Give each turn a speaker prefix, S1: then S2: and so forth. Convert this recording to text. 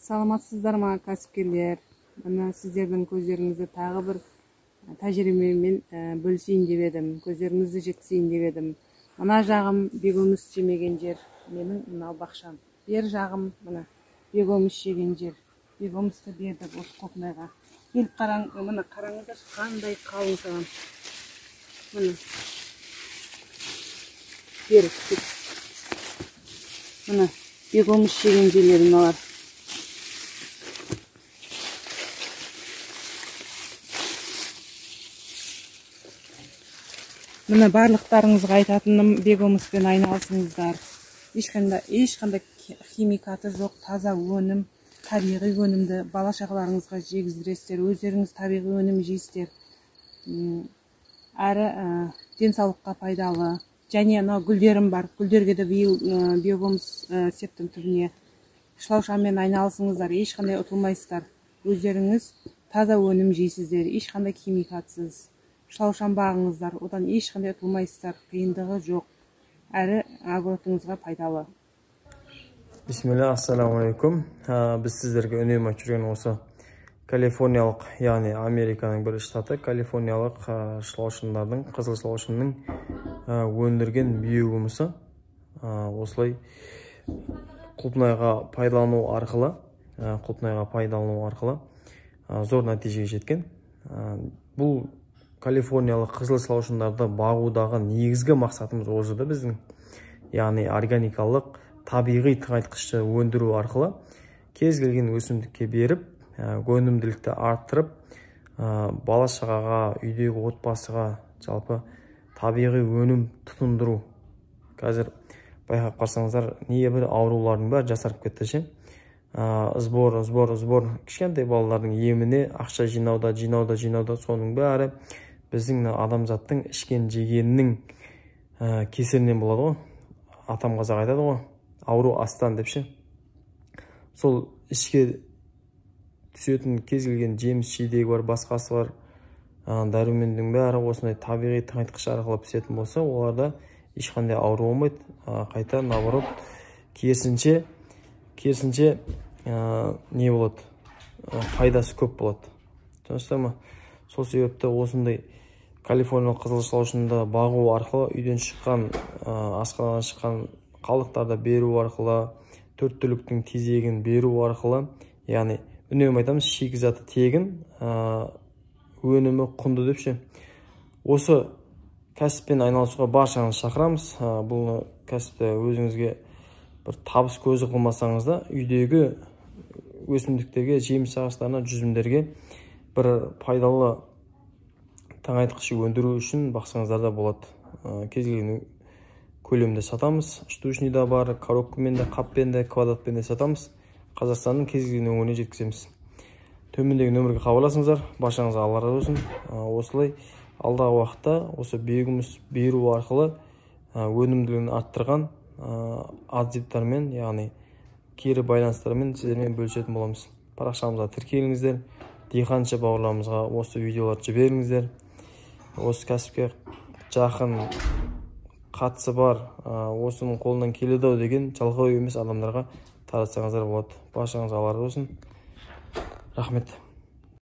S1: Саламатсыздар ма, кәсіпкерлер? Мына сіздердің көздеріңізді тағы бір тәжірибемен бөлісейін деп едім, көздеріңізді жеткізейін деп едім. Мына жағым бегөміс жемеген жер, менің мынау бақшам. Бер жағым мына бегөміс жеген жер. Бегөмісті бердік осы құлпынайға. Келіп қараң, мына қараңыздаршы, қандай қалың саған. Міне. Бері кет. Мына бегөміс жеген жерлер мыналар. Міне барлықтарыңызға айтатыным, бегөміспен айналысыңыздар. Ешқандай химикаты жоқ, таза өнім, табиғи өнімді бала шағаларыңызға жегіздіресіздер, өздеріңіз табиғи өнім жейсіздер. Әрі денсаулыққа пайдалы. Және мынау гүлдерім бар. Гүлдерге де биыл бегөміс септім түбіне. Шылаушамен айналысыңыздар, ешқандай ұтылмайсыздар. Өздеріңіз таза өнім жейсіздер, ешқандай химикатсыз. Шылаушан бағыңыздар, одан ешқандай ұтылмайсыздар, қиындығы жоқ. Әрі огородыңызға пайдалы.
S2: Бисмилля, ассаламу алейкум. Біз сіздерге үнемі айтып жүрген осы калифорниялық, яғни Американың бір штаты, калифорниялық шылаушындардың, қызыл шылаушынның өндірген биогумусы осылай құлпынайға пайдалану арқылы, зор нәтижеге жеткен. Бұл калифорниялық қызыл шылаушындарды бағудағы негізгі мақсатымыз осы да біздің, яғни органикалық табиғи тыңайтқышты өндіру арқылы кез келген өсімдікке беріп, өнімділікті арттырып, бала шағаға, үйдегі отбасыға жалпы табиғи өнім тұтындыру. Қазір байқап қарасаңыздар, небір аурулардың бәрі жасарып кетті ше. Сбор, кішкентай балалардың еміне ақша жинауда, соның бәрі біздің адамзаттың ішкен жегенінің кесірінен болады ғой. Атам қазақ айтады ғой, ауру астан деп ше. Сол ішке түсетін кез келген жеміс жидегі бар, басқасы бар, дәрумендің бәрі осындай табиғи тыңайтқыш арқылы пісетін болса, оларда ешқандай ауру болмайды. Қайта наоборот, керісінше не болады, пайдасы көп болады. Түсінесіздер ме? Сол себепті осындай калифорниялық қызыл шылаушынды бағу арқылы үйден шыққан, асханадан шыққан қалдықтарды беру арқылы, төрт түліктің тезегін беру арқылы, яғни үнемі айтамыз, шикізаты тегін, өнімі құнды деп ше. Осы кәсіппен айналысуға баршаңызды шақырамыз. Бұл кәсіпті өзіңізге бір табыс көзі қылмасаңыз да, үйдегі өсімдіктерге, жеміс ағаштарына, жүзімдерге бір пайдалы тыңайтқыш өндіру үшін бақсаңыздар да болады. Кез келген көлемде сатамыз. Штучный да бар, коробкамен де, қаппен де, квадратпен де сатамыз. Қазақстанның кез келген өңіріне жеткіземіз. Төмендегі нөмірге хабарласыңыздар. Баршаңызға Алла разы болсын. Осылай алдағы уақытта осы биогумус беру арқылы өнімділігін арттырған отзывтармен, яғни кері байланыстармен сіздермен бөлісетін боламыз. Парақшамызға тіркеліңіздер, диқаншы бауырларымызға осы видеоларды жіберіңіздер. Осы кәсіпке жақын қатысы бар, осының қолынан келеді ау деген жалқау емес адамдарға таратсаңыздар болады. Баршаңызға Алла разы болсын. Рахмет.